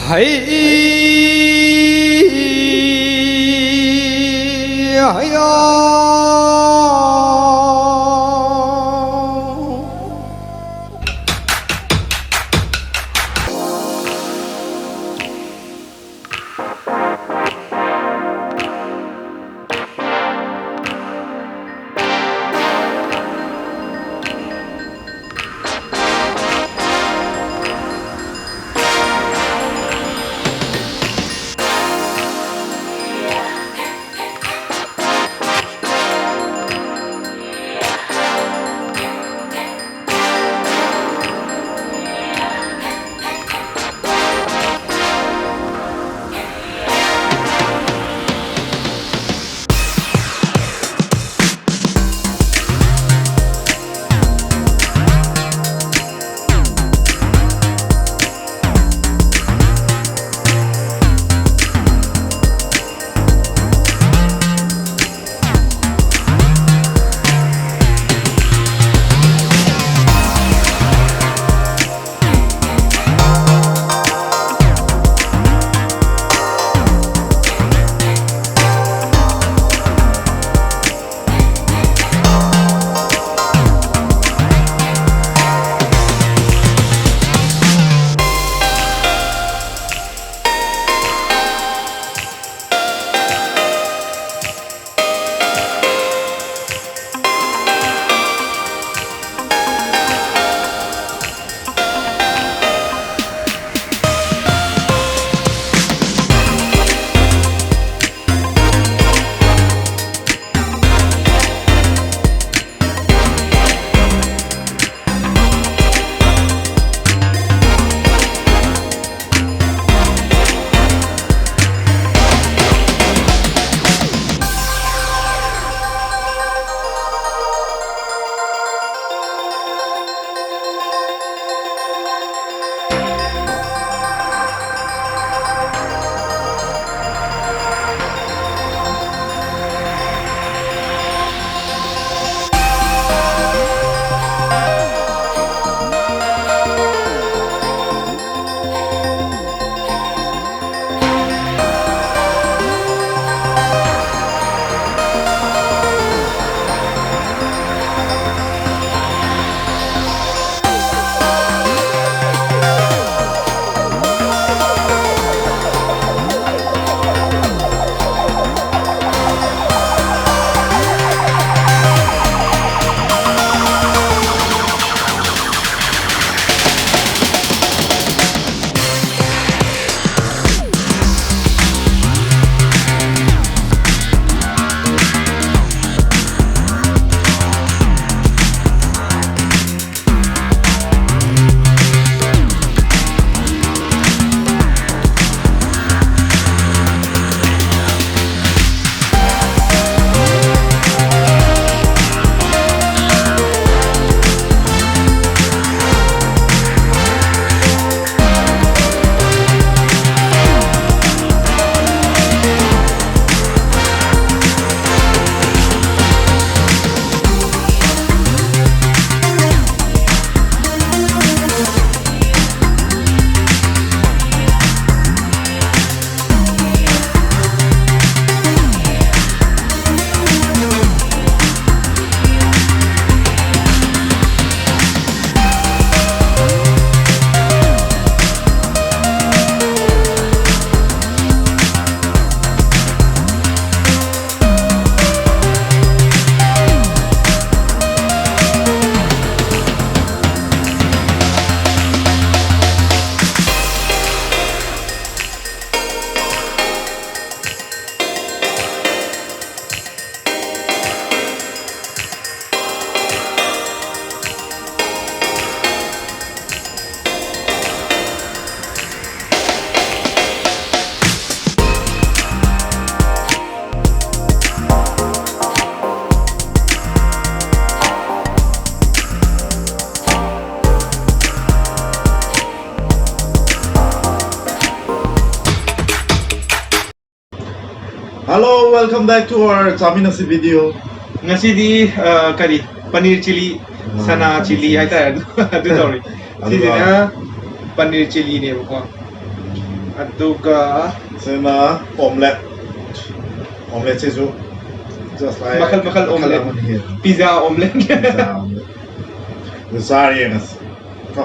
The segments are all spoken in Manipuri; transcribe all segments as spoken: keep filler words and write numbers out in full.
ꯍꯩ ꯍꯩꯌꯥ꯫ Hello, welcome back to our ꯆꯥꯃꯤꯟꯅꯁꯤ video. ꯉꯁꯤꯗꯤ ꯑ, ꯀꯔꯤ, ꯄꯅꯤꯔ ꯆꯤꯂꯤ, ꯑ, ꯁꯅꯥ ꯄꯅꯤꯔ ꯆꯤꯂꯤ ꯆꯤꯂꯤ꯫ ꯍꯥꯏꯇꯥꯔꯦ, ꯑꯗꯨ, ꯑꯗꯨ ꯇꯧꯔꯤ꯫ ꯑꯗꯨꯒ ꯁꯤꯁꯤꯅ ꯄꯅꯤꯔ ꯆꯤꯂꯤꯅꯦꯕꯀꯣ꯫ ꯑꯗꯨꯒ ꯁꯤꯅ omelette꯫ Omelette ꯁꯤꯁꯨ just like ꯃꯈꯜ ꯃꯈꯜ omelette꯫ ꯑꯃꯅꯤ꯫ Pizza omelette꯫ Pizza omelette꯫ ꯑꯗꯨ ꯆꯥꯔ ꯌꯦꯡꯉꯁꯤ꯫ ꯀꯣ꯫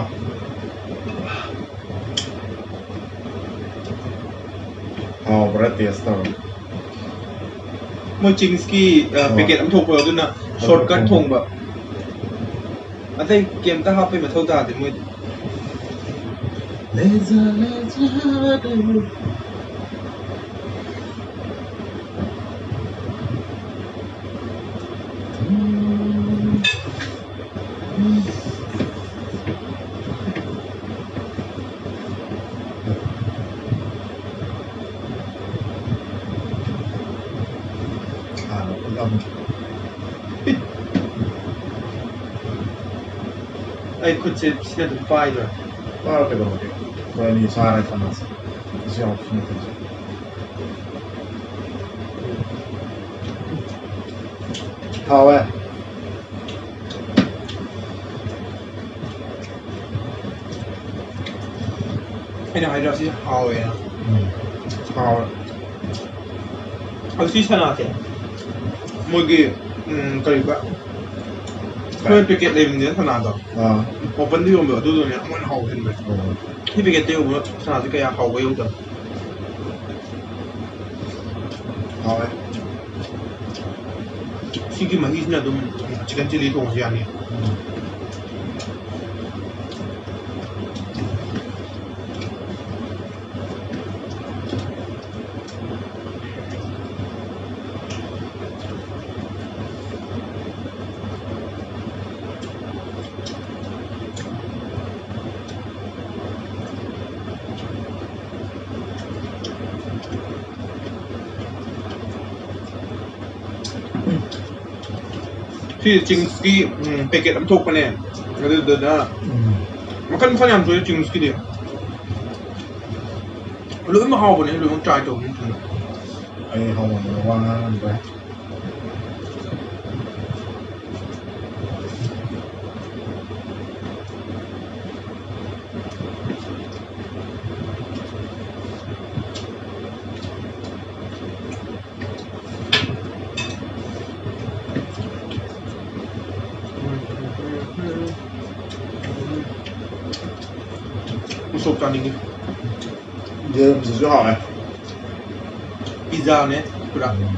ꯍꯥꯎꯕ꯭ꯔꯥ taste ꯇꯧꯔꯒ꯫ ꯃꯣꯏ Ching's ꯀꯤ, ꯑ, ꯑꯣ꯫ Packet ꯑꯃ ꯊꯣꯛꯄꯗꯣ, ꯑꯗꯨꯅ ꯑꯗꯨ shortcut ꯊꯣꯡꯕ꯫ ꯊꯣꯡꯕ꯫ ꯑꯇꯩ ꯀꯩꯝꯇ ꯍꯥꯞꯄꯩ ꯃꯊꯧ ꯇꯥꯗꯦ ꯃꯣꯏꯗꯤ꯫ ꯂꯦꯖ, ꯂꯦꯖ, ꯂꯦꯖ꯫ ꯑꯩ ꯈꯨꯠꯁꯦ ꯁꯤꯅ ꯑꯗꯨꯝ ꯄꯥꯏꯗꯣꯏꯔꯥ? ꯄꯥꯏꯔꯣ ꯀꯩꯗꯧꯔꯒꯦ? ꯑꯩꯈꯣꯏ ꯑꯅꯤ ꯆꯥꯔ ꯊꯝꯃꯁꯤ꯫ ꯁꯤ ꯌꯥꯎꯁꯤ ꯅꯠꯇ꯭ꯔꯁꯨ꯫ ꯍꯥꯎꯋꯦ꯫ ꯑꯩꯅ ꯍꯥꯏꯗ꯭ꯔꯥ ꯁꯤ ꯍꯥꯎꯋꯦꯅ? ꯎꯝ꯫ ꯍꯥꯎꯋꯦ꯫ ꯑꯗꯨ ꯁꯤ ꯁꯅꯥꯁꯦ ꯃꯣꯏꯒꯤ, ꯎꯝ, ꯀꯔꯤꯕ? ꯀꯩ? ꯑꯩꯈꯣꯏ packet ꯂꯩꯕꯅꯤꯅ ꯁꯅꯥꯗꯣ꯫ ꯑꯥ꯫ Open ꯗ ꯌꯣꯟꯕꯗꯣ ꯑꯗꯨꯗꯨꯅꯦ ꯑꯃꯨꯛ ꯍꯦꯟꯅ ꯍꯥꯎꯕ ꯍꯦꯟꯕꯅꯦ꯫ ꯑꯣ꯫ ꯁꯤ packet ꯇ ꯌꯣꯟꯕ ꯁꯅꯥꯁꯦ ꯀꯌꯥ ꯍꯥꯎꯕ ꯌꯧꯗꯕꯅꯦ꯫ ꯍꯥꯎꯋꯦ꯫ ꯁꯤꯒꯤ ꯃꯍꯤꯁꯤꯅ ꯑꯗꯨꯝ chicken chilli ꯊꯣꯡꯉꯁꯨ ꯌꯥꯅꯤ꯫ ꯎꯝ꯫ ꯁꯤ Ching's ꯀꯤ, ꯎꯝ, packet ꯑꯃ ꯊꯣꯛꯄꯅꯦ꯫ ꯑꯗꯨꯗꯨꯅ ꯎꯝ꯫ ꯃꯈꯜ ꯃꯈꯜ ꯌꯥꯝ ꯊꯣꯛꯑꯦ Ching's ꯀꯤꯗꯤ꯫ ꯂꯣꯏꯅꯃꯛ ꯍꯥꯎꯕꯅꯦ, ꯂꯣꯏꯅꯃꯛ try ꯇꯧꯕꯅꯦ꯫ ꯑꯩ ꯍꯧꯃꯟꯗꯅ ꯋꯥ ꯉꯥꯡꯉꯝꯗ꯭ꯔꯦ꯫ ꯎꯁꯣꯞ ꯆꯥꯅꯤꯡꯉꯤ꯫ ꯌꯦꯔꯨꯝꯁꯤꯁꯨ ꯍꯥꯎꯋꯦ꯫ ꯄꯤꯖꯥꯅꯦ ꯄꯨꯔꯥ꯫ ꯎꯝ꯫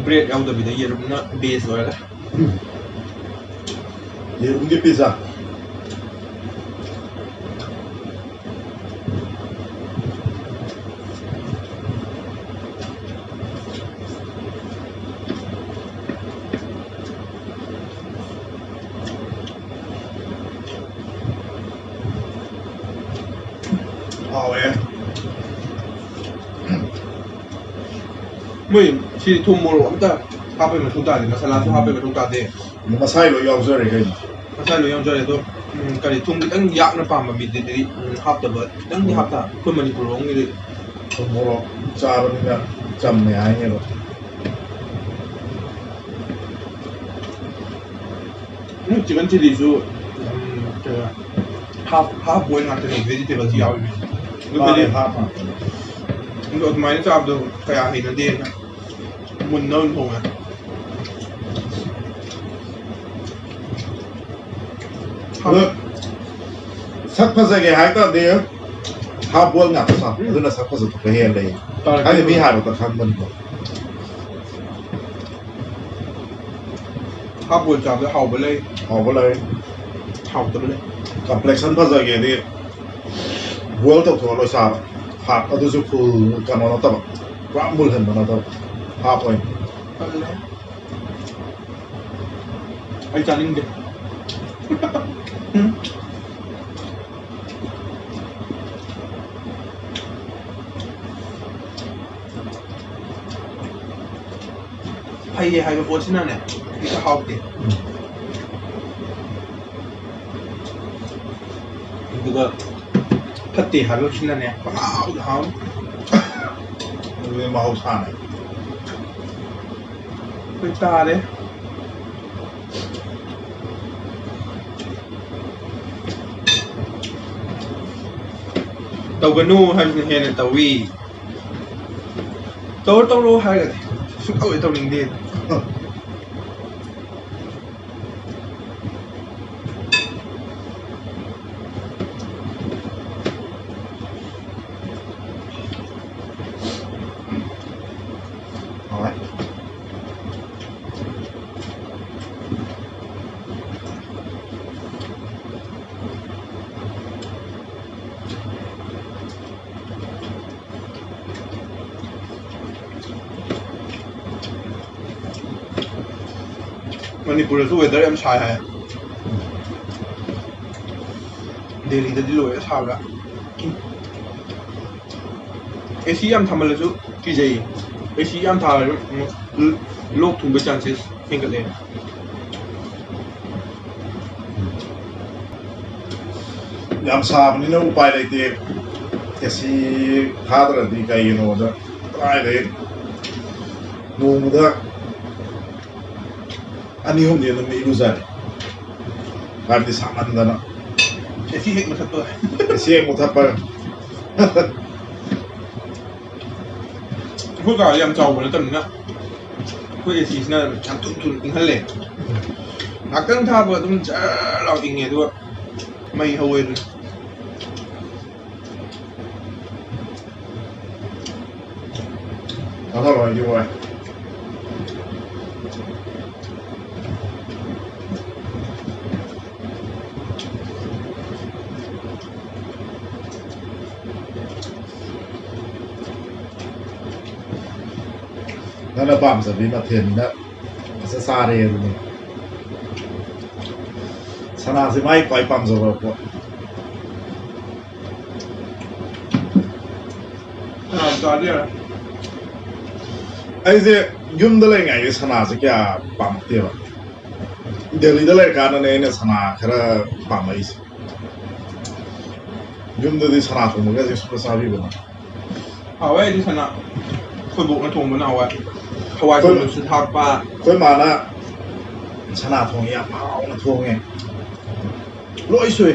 ꯕ꯭ꯔꯦꯗ ꯌꯥꯎꯗꯕꯤꯗ ꯌꯦꯔꯨꯝꯅ ꯕꯦꯁ ꯑꯣꯏꯔꯒ꯫ ꯎꯝ꯫ ꯌꯦꯔꯨꯝꯒꯤ ꯄꯤꯖꯥ꯫ ꯍꯥꯎꯋꯦ꯫ ꯃꯣꯏ ꯁꯤ ꯊꯨꯝ ꯃꯣꯔꯣꯛ ꯑꯝꯇ ꯍꯥꯞꯄꯩ ꯃꯊꯧ ꯇꯥꯗꯦ, ꯃꯁꯥꯂꯥꯁꯨ ꯍꯥꯞꯄꯩ ꯃꯊꯧ ꯇꯥꯗꯦ꯫ ꯃꯁꯥꯏ ꯂꯣꯏ ꯌꯥꯎꯖꯔꯦ ꯀꯩꯅꯣ꯫ ꯃꯁꯥꯏ ꯂꯣꯏ ꯌꯥꯎꯖꯔꯦ ꯑꯗꯣ, ꯎꯝ, ꯀꯔꯤ ꯊꯨꯝ ꯈꯤꯇꯪ ꯌꯥꯛꯅ ꯄꯥꯝꯕ ꯃꯤꯗꯨꯗꯤ, ꯎꯝ, ꯍꯥꯞꯇꯕ ꯈꯤꯇꯪꯗꯤ ꯎꯝ꯫ ꯍꯥꯞꯇ꯫ ꯑꯩꯈꯣꯏ ꯃꯅꯤꯄꯨꯔ ꯔꯣꯝꯒꯤꯗꯤ ꯊꯨꯝ ꯃꯣꯔꯣꯛ ꯆꯥꯕꯅꯤꯅ ꯆꯝꯃꯦ ꯍꯥꯏꯅꯦꯕ꯫ ꯎꯝ, ꯆꯤꯛꯀꯟ ꯆꯤꯂꯤꯁꯨ, ꯎꯝ, ꯀꯩꯅꯣ, ꯍꯥꯐ, ꯍꯥꯐ ꯕꯣꯏꯜ ꯉꯥꯛꯇꯅꯦ, ꯚꯦꯖꯤꯇꯦꯕꯜꯁꯤ ꯌꯥꯎꯔꯤꯕꯅꯤ꯫ ꯑꯗꯨ ꯃꯥꯅꯦ, ꯀꯔꯤ ꯍꯥꯐ ꯉꯥꯛꯇꯅꯦ꯫ ꯑꯗꯣ ꯑꯗꯨꯃꯥꯏꯅ ꯆꯥꯕꯗꯣ ꯀꯌꯥ ꯍꯩꯅꯗꯦꯅ ꯃꯨꯟꯅ ꯑꯣꯏꯅ ꯊꯣꯡꯉꯦ꯫ ꯑꯗꯣ ꯁꯛ ꯐꯖꯒꯦ ꯍꯥꯏ ꯇꯥꯔꯗꯤ ꯍꯥꯐ ꯕꯣꯏꯜ ꯉꯥꯛꯇ ꯆꯥꯎ꯫ ꯎꯝ꯫ ꯑꯗꯨꯅ ꯁꯛ ꯐꯖꯊꯣꯛꯄ ꯍꯦꯜꯂꯦ꯫ ꯇꯥꯔꯦ꯫ ꯍꯥꯏꯗꯤ ꯃꯤ ꯍꯥꯏꯕꯗ ꯈꯪꯕꯅꯤꯀꯣ꯫ ꯍꯥꯐ ꯕꯣꯏꯜ ꯆꯥꯕꯗ ꯍꯥꯎꯕ ꯂꯩ꯫ ꯍꯥꯎꯕ ꯂꯩ꯫ ꯍꯥꯎꯇꯕ ꯂꯩ꯫ ꯀꯝꯄ꯭ꯂꯦꯛꯁꯟ ꯐꯖꯒꯦꯗꯤ ꯕꯣꯏꯜ ꯇꯧꯊꯣꯛꯑ ꯂꯣꯏ ꯆꯥꯕ꯫ ꯍꯥꯐ ꯑꯗꯨꯁꯨ ꯐꯨꯜ ꯀꯩꯅꯣ ꯅꯠꯇꯕ, ꯄꯨꯔꯥ ꯃꯨꯜꯍꯟꯕ ꯅꯠꯇꯕ, ꯍꯥꯐ ꯑꯣꯏꯅ꯫ ꯇꯜꯂꯦ꯫ ꯑꯩ ꯆꯥꯅꯤꯡꯗꯦ꯫ ꯎꯝ꯫ ꯐꯩꯌꯦ ꯍꯥꯏꯕ ꯄꯣꯠꯁꯤꯅꯅꯦ, ꯍꯦꯛꯇ ꯍꯥꯎꯇꯦ꯫ ꯑꯗꯨꯒ ꯐꯠꯇꯦ ꯍꯥꯏꯕꯁꯤꯅꯅꯦ, ꯄꯪꯍꯥꯎꯗ ꯍꯥꯎ꯫ ꯑꯗꯨꯗꯤ ꯃꯍꯧꯁꯥꯅꯦ꯫ ꯑꯩꯈꯣꯏ ꯇꯥꯔꯦ꯫ ꯇꯧꯒꯅꯨ ꯍꯥꯏꯕꯁꯤꯅ ꯍꯦꯟꯅ ꯇꯧꯏ꯫ ꯇꯧꯔꯣ, ꯇꯧꯔꯣ ꯍꯥꯏꯔꯒꯗꯤ ꯁꯨꯡꯇꯧ ꯍꯦꯛ ꯇꯧꯅꯤꯡꯗꯦ꯫ ꯍꯣꯏ꯫ ꯃꯅꯤꯄꯨꯔꯗꯁꯨ weather ꯌꯥꯝ ꯁꯥꯏ ꯍꯥꯏ꯫ ꯗꯦꯜꯂꯤꯗꯗꯤ ꯂꯣꯏꯔꯦ ꯁꯥꯕꯗ꯫ ꯑꯦ ꯁꯤ ꯌꯥꯝ ꯊꯝꯃꯜꯂꯁꯨ ꯀꯤꯖꯩꯌꯦ꯫ ꯑꯦ ꯁꯤ ꯌꯥꯝ ꯊꯥꯔꯁꯨ ꯑꯃꯨꯛ ꯂꯣꯛ ꯊꯨꯡꯕ chances ꯍꯦꯟꯒꯠꯂꯦ꯫ ꯌꯥꯝ ꯁꯥꯕꯅꯤꯅ ꯎꯄꯥꯏ ꯂꯩꯇꯦ꯫ ꯑꯦ ꯁꯤ ꯊꯥꯗ꯭ꯔꯗꯤ ꯀꯩꯒꯤꯅꯣꯗ ꯀꯗꯥꯏꯗꯩ ꯅꯣꯡꯃꯗ ꯑꯅꯤ ꯑꯍꯨꯝꯗꯤ ꯑꯗꯨꯝ ꯏꯔꯨꯖꯔꯦ꯫ ꯍꯥꯏꯕꯗꯤ ꯁꯥꯃꯟꯗꯅ꯫ ꯑꯦ ꯁꯤ ꯍꯦꯛ ꯃꯨꯊꯠꯄ꯫ ꯑꯦ ꯁꯤ ꯍꯦꯛ ꯃꯨꯊꯠꯄ꯫ ꯑꯩꯈꯣꯏ ꯀꯥ ꯌꯥꯝ ꯆꯥꯎꯕ ꯅꯠꯇꯕꯅꯤꯅ ꯑꯩꯈꯣꯏ ꯑꯦ ꯁꯤꯁꯤꯅ ꯌꯥꯝ ꯊꯨꯅ ꯊꯨꯅ ꯏꯪꯍꯜꯂꯦ꯫ ꯉꯥꯛꯇꯪ ꯊꯥꯕ ꯑꯗꯨꯝ ꯖꯔ ꯂꯥꯎ ꯏꯪꯉꯦ, ꯑꯗꯨꯒ ꯃꯩ ꯍꯧꯋꯦ ꯑꯗꯨꯅ꯫ ꯆꯥꯊꯔꯣ, ꯑꯩꯗꯤ ꯋꯥꯏ꯫ ꯅꯪꯅ ꯄꯥꯝꯖꯕꯤ ꯃꯊꯦꯜꯅꯤꯅ ꯐꯖ ꯆꯥꯔꯦ ꯑꯗꯨꯅꯤ꯫ ꯁꯅꯥꯁꯦ ꯃꯥꯏ ꯈ꯭ꯋꯥꯏ ꯄꯥꯝꯖꯕ ꯄꯣꯠ꯫ ꯁꯅꯥ ꯆꯥꯗꯦ꯫ ꯑꯩꯁꯦ ꯌꯨꯝꯗ ꯂꯩꯔꯤꯉꯩꯗ ꯁꯅꯥꯁꯦ ꯀꯌꯥ ꯄꯥꯝꯃꯛꯇꯦꯕ꯫ ꯗꯦꯜꯂꯤꯗ ꯂꯩꯔꯀꯥꯟꯗꯅꯦ ꯑꯩꯅ ꯁꯅꯥ ꯈꯔ ꯄꯥꯝꯃꯛꯏꯁꯦ꯫ ꯌꯨꯝꯗꯗꯤ ꯁꯅꯥ ꯊꯣꯡꯕꯒꯁꯦ ꯁꯨꯡꯆꯥ ꯆꯥꯕꯤꯕ ꯅꯠꯇꯦ꯫ ꯍꯥꯎꯋꯦ ꯑꯩꯗꯤ ꯁꯅꯥ꯫ ꯑꯩꯈꯣꯏ ꯕꯣꯛꯅ ꯊꯣꯡꯕ ꯅꯍꯥꯟꯋꯥꯏ꯫ ꯍꯋꯥꯏ ꯑꯩꯈꯣꯏ ꯊꯣꯡꯕꯁꯨ ꯊꯥꯛꯄ꯫ ꯑꯩꯈꯣꯏ ꯃꯥꯅ ꯁꯅꯥ ꯊꯣꯡꯉꯦ, ꯌꯥꯝ ꯍꯥꯎꯅ ꯊꯣꯡꯉꯦ꯫ ꯂꯣꯏ ꯁꯨꯏ꯫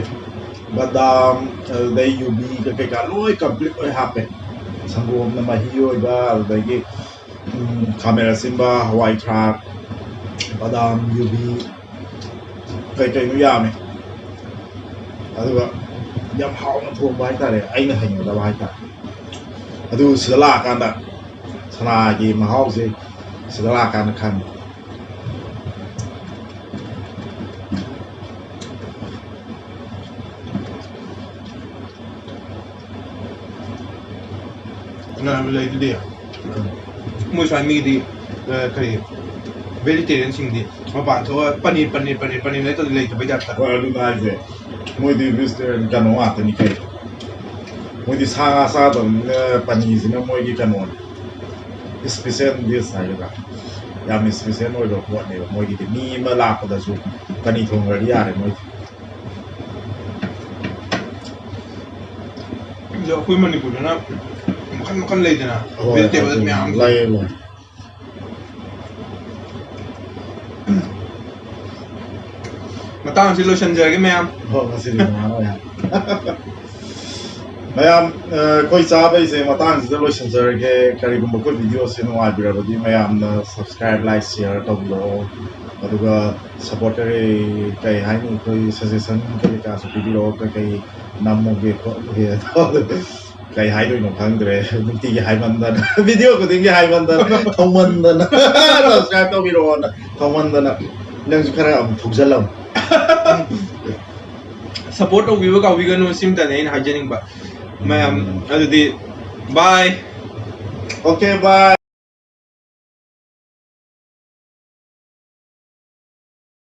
ꯕꯗꯥꯝ, ꯑꯗꯨꯗꯩ ꯌꯨꯕꯤ ꯀꯩꯀꯥ ꯂꯣꯏ complete ꯂꯣꯏ ꯍꯥꯞꯄꯦ꯫ ꯁꯪꯒꯣꯝꯅ ꯃꯍꯤ ꯑꯣꯏꯕ, ꯑꯗꯨꯗꯒꯤ, ꯎꯝ, ꯈꯥꯃꯦꯟ ꯑꯁꯤꯟꯕ, ꯍꯋꯥꯏ ꯊ꯭ꯔꯥꯛ, ꯕꯗꯥꯝ, ꯌꯨꯕꯤ, ꯀꯩ ꯀꯩꯅꯣ ꯌꯥꯝꯃꯦ꯫ ꯑꯗꯨꯒ ꯌꯥꯝ ꯍꯥꯎꯅ ꯊꯣꯡꯕ ꯍꯥꯏꯇꯥꯔꯦ, ꯑꯩꯅ ꯍꯩꯅꯗꯕ ꯍꯥꯏꯇꯥꯔꯦ꯫ ꯑꯗꯨ ꯁꯤꯗ ꯂꯥꯛꯑꯀꯥꯟꯗ, ꯁꯅꯥꯒꯤ ꯃꯍꯥꯎꯁꯦ ꯁꯤꯗ ꯂꯥꯛꯑꯀꯥꯟꯗ ꯈꯪꯉꯦ꯫ ꯀꯅꯥꯅ ꯂꯩꯗꯨꯗꯤ? ꯃꯣꯏ ꯁ꯭ꯋꯥꯏ ꯃꯤꯒꯤꯗꯤ, ꯑ, ꯀꯔꯤ, vegetarian ꯁꯤꯡꯗꯤ ꯃꯄꯥꯟ ꯊꯣꯛꯑ ꯄꯅꯤꯔ, ꯄꯅꯤꯔ, ꯄꯅꯤꯔ, ꯄꯅꯤꯔ ꯅꯠꯇ꯭ꯔꯗꯤ ꯂꯩꯇꯕꯩ ꯇꯥꯏꯞꯇ꯫ ꯍꯣꯏ, ꯑꯗꯨꯅ ꯍꯥꯏꯁꯦ꯫ ꯃꯣꯏꯗꯤ vegetarian ꯀꯩꯅꯣ ꯉꯥꯛꯇꯅꯤ ꯀꯩꯅꯣ꯫ ꯃꯣꯏꯗꯤ ꯁꯥ ꯉꯥ ꯆꯥꯗꯕꯅꯤꯅ ꯄꯅꯤꯔꯁꯤꯅ ꯃꯣꯏꯒꯤ ꯀꯩꯅꯣꯅꯤ꯫ Special dish ꯍꯥꯏꯒꯗ꯭ꯔꯥ? ꯌꯥꯝ special ꯑꯣꯏꯕ ꯄꯣꯠꯅꯦꯕ ꯃꯣꯏꯒꯤꯗꯤ꯫ ꯃꯤ ꯑꯃ ꯂꯥꯛꯄꯗꯁꯨ ꯄꯅꯤꯔ ꯊꯣꯡꯈ꯭ꯔꯗꯤ ꯌꯥꯔꯦ ꯃꯣꯏꯗꯤ꯫ ꯑꯗꯣ ꯑꯩꯈꯣꯏ ꯃꯅꯤꯄꯨꯔꯗꯅ ꯃꯈꯜ ꯃꯈꯜ ꯂꯩꯗꯅ, ꯍꯣꯏ, vegetable ꯑꯗꯨ ꯃꯌꯥꯝ ꯂꯩ, ꯂꯩ꯫ ꯃꯇꯥꯡꯁꯤ ꯂꯣꯏꯁꯤꯟꯖꯔꯒꯦ ꯃꯌꯥꯝ꯫ ꯍꯣꯏ, ꯉꯁꯤꯗꯤ ꯅꯨꯡꯉꯥꯏꯔꯦ ꯌꯥꯝ꯫ ꯃꯌꯥꯝ, ꯑ, ꯑꯩꯈꯣꯏ ꯆꯥꯕꯩꯁꯦ ꯃꯇꯥꯡꯁꯤꯗ ꯂꯣꯏꯁꯤꯟꯖꯔꯒꯦ꯫ ꯀꯔꯤꯒꯨꯝꯕ ꯑꯩꯈꯣꯏ video ꯁꯦ ꯅꯨꯡꯉꯥꯏꯕꯤꯔꯕꯗꯤ ꯃꯌꯥꯝꯅ subscribe, like, share ꯇꯧꯕꯤꯔꯛꯑꯣ꯫ ꯑꯗꯨꯒ support ꯀꯔꯤ, ꯀꯩ ꯍꯥꯏꯅꯤ, ꯑꯩꯈꯣꯏ suggestion ꯀꯔꯤ ꯀꯥꯁꯨ ꯄꯤꯕꯤꯔꯛꯑꯣ, ꯀꯩ ꯀꯩ ꯅꯝꯃꯨꯒꯦ ꯈꯣꯠꯂꯨꯒꯦ꯫ ꯀꯩ ꯍꯥꯏꯗꯣꯏꯅꯣ ꯈꯪꯗ꯭ꯔꯦ, ꯅꯨꯡꯇꯤꯒꯤ ꯍꯥꯏꯃꯟꯗꯅ, video ꯈꯨꯗꯤꯡꯒꯤ ꯍꯥꯏꯃꯟꯗꯅ, ꯊꯧꯃꯟꯗꯅ꯫ Subscribe ꯇꯧꯕꯤꯔꯛꯑꯣꯅ, ꯊꯧꯃꯟꯗꯅ꯫ ꯅꯪꯁꯨ ꯈꯔ ꯑꯃꯨꯛ ꯊꯧꯖꯜꯂꯝꯃꯨ꯫ Support ꯇꯧꯕꯤꯕ ꯀꯥꯎꯕꯤꯒꯅꯨ, ꯁꯤꯃꯇꯅꯦ ꯑꯩꯅ ꯍꯥꯏꯖꯅꯤꯡꯕ꯫ ꯃꯌꯥꯝ, ꯎꯝ꯫ ꯑꯗꯨꯗꯤ bye꯫ Okay, bye꯫